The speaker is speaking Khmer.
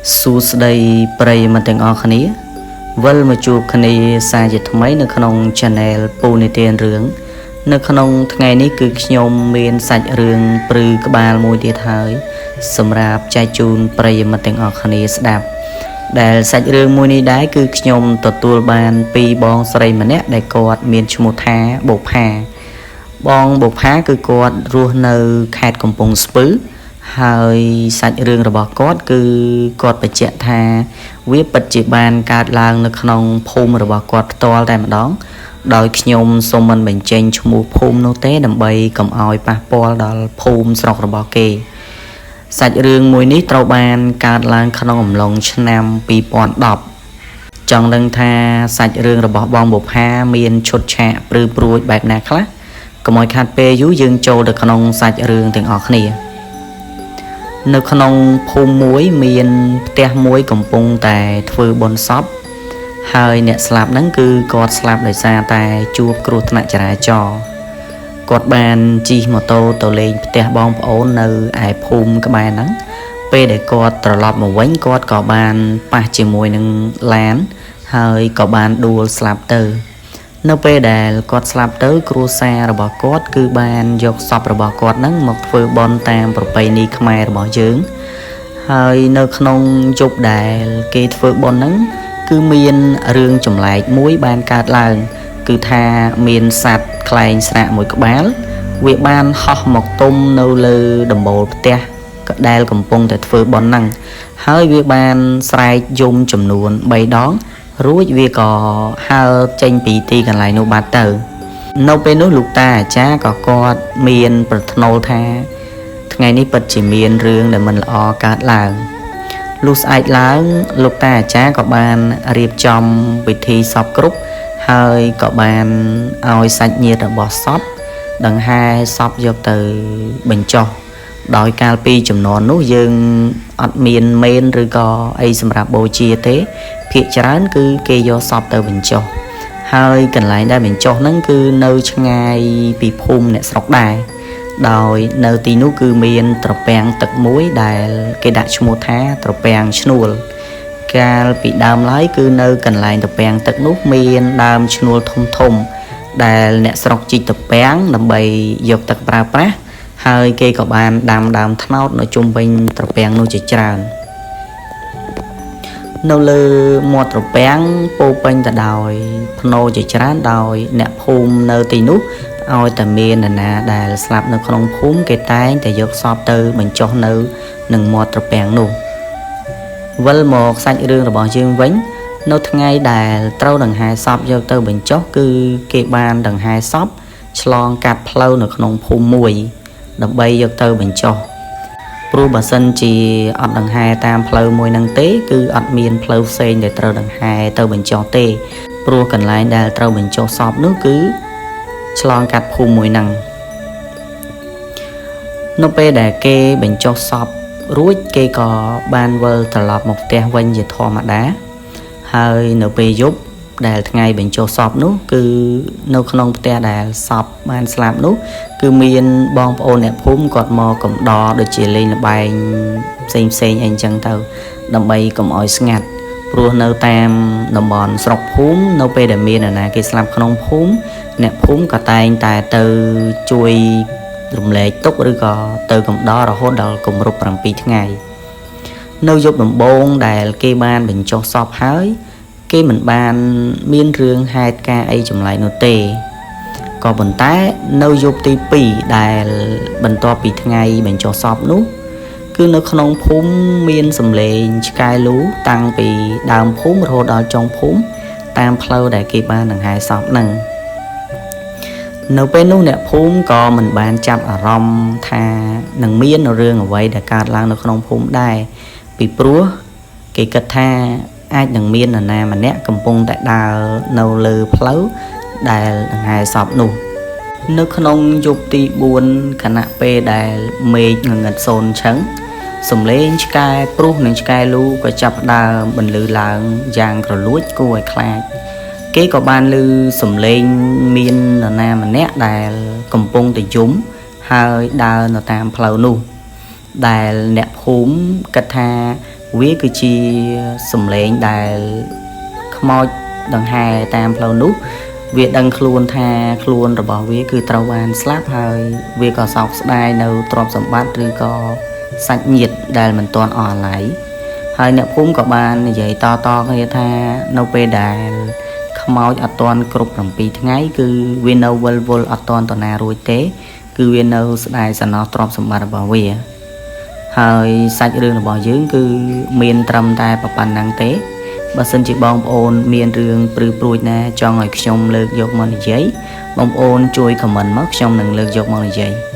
សួស្តីប្រិយមិត្តទាំងអស់គ្នាវិលមកជួបគ្នាសាជាថ្មីនៅក្នុង Channel ពូនិទានរឿងនៅក្នុងថ្ងៃនេះគឺខ្ញុំមានសាច់រឿងព្រឺក្បាលមួយទៀតហើយសម្រាប់ចែកជូនប្រិយមិត្តទាំងអស់គ្នាស្ដាប់ដែលសាច់រឿងមួយនេះដែរគឺខ្ញុំទទួលបានពីបងស្រីម្នាក់ដែលគាត់មានឈ្មោះថាបុប្ផាបងបុប្ផាគឺគាត់រស់នៅខេត្តកំពង់ស្ពឺហើយសាច់រឿងរបស់គាត់គឺគាត់បញ្ជាក់ថាវាពិតជាបានកើតឡើងនៅក្នុងភូមិរបស់គាត់ផ្ទាល់តែម្ដងដោយខ្ញុំសូមមិនបញ្ចេញឈ្មោះភូមិនោះទេដើម្បីកុំឲ្យប៉ះពាល់ដល់ភូមិស្រុករបស់គេសាច់រឿងមួយនេះត្រូវបានកើតឡើងក្នុងអំឡុងឆ្នាំ2010ចង់ដឹងថាសាច់រឿងរបស់បងបុប្ផាមានឈុតឆាកព្រឺព្រួចបែបណាខ្លះកុំឲ្យខាត់ពេលយូរយើងចូលទៅក្នុងសាច់រឿងទាំងអស់គ្នានៅក្នុងភូមិមួយមានផ្ទះមួយកំពុងតែធ្វើបុណ្យសពហើយអ្នកស្លាប់ហ្នឹងគឺគាត់ស្លាប់ដោយសារតែជួបគ្រោះថ្នាក់ចរាចរណ៍គាត់បានជិះម៉ូតូទៅលេងផ្ទះបងប្អូននៅឯភូមិក្បែរហ្នឹងពេលដែលគាត់ត្រឡប់មកវិញគាត់ក៏បានប៉ះជាមួយនឹងឡានហើយក៏បានដួលស្លាប់ទៅនៅពេលដែលគាត់ស្លាប់ទៅគ្រួសាររបស់គាត់គឺបានយកសពរបស់គាត់ហ្នឹងមកធ្វើបុណ្យតាមប្រពៃណីខ្មែររបស់យើងហើយនៅក្នុងយប់ដែលគេធ្វើបុណ្យហ្នឹងគឺមានរឿងចម្លែកមួយបានកើតឡើងគឺថាមានសត្វខ្លែងស្រាកមួយក្បាលវាបានហោះមកទុំនៅលើដំបូលផ្ទះក៏ដែលកំពុងតែធ្វើបុណ្យហ្នឹងហើយវាបានស្រែកយំចំនួន3ដងរួចវាក៏ហើរចេញពីទីកន្លែងនោះបាត់ទៅនៅពេលនោះលោកតាអាចារ្យក៏គាត់មានប្រធ្នូលថាថ្ងៃនេះពិតជាមានរឿងដែលមិនល្អកើតឡើងលុះស្អែកឡើងលោកតាអាចារ្យក៏បានរៀបចំពិធីសពគ្រប់ហើយក៏បានឲ្យសាច់ញាតិរបស់សពដង្ហែសពយកទៅបញ្ចុះដោយកាលពីចំនួននោះយើងអត់មានមេនឬក៏អីសម្រាប់បូជាទេភាគច្រើនគឺគេយកសពទៅបញ្ចុះហើយកន្លែងដែលបញ្ចុះហ្នឹងគឺនៅឆ្ងាយពីភូមិអ្នកស្រុកដែរដោយនៅទីនោះគឺមានត្រពាំងទឹកមួយដែលគេដាក់ឈ្មោះថាត្រពាំងឈ្នួលកាលពីដើមឡើយគឺនៅកន្លែងត្រពាំងទឹកនោះមានដើមឈ្នួលធំធំដែលអ្នកស្រុកជីកត្រពាំងដើម្បីយកទឹកប្រើប្រាស់ហើយគេក៏បានដាំដើមត្នោតនៅជុំវិញត្រពាំងនោះជាច្រើននៅលើមាត់ត្រពាំងពោពេញទៅដោយភ្នោជាច្រើនដោយអ្នកភូមិនៅទីនោះឲ្យតែមាននរណាដែលស្លាប់នៅក្នុងភូមិគេតែងតែយកសពទៅបញ្ចុះនៅនឹងមាត់ត្រពាំងនោះវិលមកសាច់រឿងរបស់យើងវិញនៅថ្ងៃដែលត្រូវដង្ហែសពយកទៅបញ្ចុះគឺគេបានដង្ហែសពឆ្លងកាត់ផ្លូវនៅក្នុងភូមិមួយដើម្បីយកទៅបញ្ចុះព្រោះបើសិនជាអត់ដង្ហែតាមផ្លូវមួយហ្នឹងទេគឺអត់មានផ្លូវផ្សេងដែលត្រូវដង្ហែទៅបញ្ចុះទេព្រោះកន្លែងដែលត្រូវបញ្ចុះសពនោះគឺឆ្លងកាត់ភូមិមួយហ្នឹងនៅពេលដែលគេបញ្ចុះសពរួចគេក៏បានវិលត្រឡប់មកផ្ទះវិញជាធម្មតាហើយនៅពេលយប់ដែលថ្ងៃបញ្ចុះសពនោះគឺនៅក្នុងផ្ទះដែលសពបានស្លាប់នោះគឺមានបងប្អូនអ្នកភូមិគាត់មកកំដរដូចជាលេងល្បែងផ្សេងផ្សេងអីចឹងទៅដើម្បីកុំឲ្យស្ងាត់ព្រោះនៅតាមតំបន់ស្រុកភូមិនៅពេលដែលមាននរណាគេស្លាប់ក្នុងភូមិអ្នកភូមិក៏តែងតែទៅជួយរំលែកទុក្ខឬក៏ទៅកំដររហូតដល់គម្រប់7ថ្ងៃនៅយប់ដំបូងដែលគេបានបញ្ចុះសពហើយគេមិនបានមានរឿងហេតុការណ៍អីចម្លែកនោះទេក៏ប៉ុន្តែនៅយប់ទី2ដែលបន្ទាប់ពីថ្ងៃបញ្ចុះសពនោះគឺនៅក្នុងភូមិមានសំឡេងឆ្កែលូតាំងពីដើមភូមិរហូតដល់ចុងភូមិតាមផ្លូវដែលគេបានដង្ហែសពហ្នឹងនៅពេលនោះអ្នកភូមិក៏មិនបានចាប់អារម្មណ៍ថានឹងមានរឿងអ្វីដែលកើតឡើងនៅក្នុងភូមិដែរពីព្រោះគេគិតថាអាចនឹងមាននរណាម្នាក់កំពុងតែដើរនៅលើផ្លូវដែលដង្ហែសពនោះនៅក្នុងយប់ទី4ខណៈពេលដែលមេឃងងឹតសូនឆឹងសំឡេងឆ្កែព្រុសនិងឆ្កែលូក៏ចាប់ផ្ដើមបន្លឺឡើងយ៉ាងក្រលួចគួរឲ្យខ្លាចគេក៏បានឮសំឡេងមាននរណាម្នាក់ដែលកំពុងតែយំហើយដើរនៅតាមផ្លូវនោះដែលអ្នកភូមិគិតថា វាគឺជាសំឡេងដែលខ្មោចដង្ហែតាមផ្លូវនោះវាដឹងខ្លួនថាខ្លួនរបស់វាគឺត្រូវបានស្លាប់ហើយវាក៏សោកស្ដាយនៅទ្រព្យសម្បត្តិឬក៏សាច់ញាតិដែលមិនទាន់អស់អាល័យហើយអ្នកភូមិក៏បាននិយាយតៗគ្នាថានៅពេលដែលខ្មោចអត់ទាន់គ្រប់7ថ្ងៃគឺវានៅវិលវល់អត់ទាន់តណារួចទេ គឺវានៅស្ដាយសំណោះទ្រព្យសម្បត្តិរបស់វាហើយសាច់រឿងរបស់យើងគឺមានត្រឹមតែប៉ុណ្ណឹងទេបើសិនជាបងប្អូនមានរឿងព្រឺព្រួចណាចង់ឲ្យខ្ញុំលើកយកមកនិយាយបងប្អូនជួយ comment មកខ្ញុំនឹងលើកយកមកនិយាយ។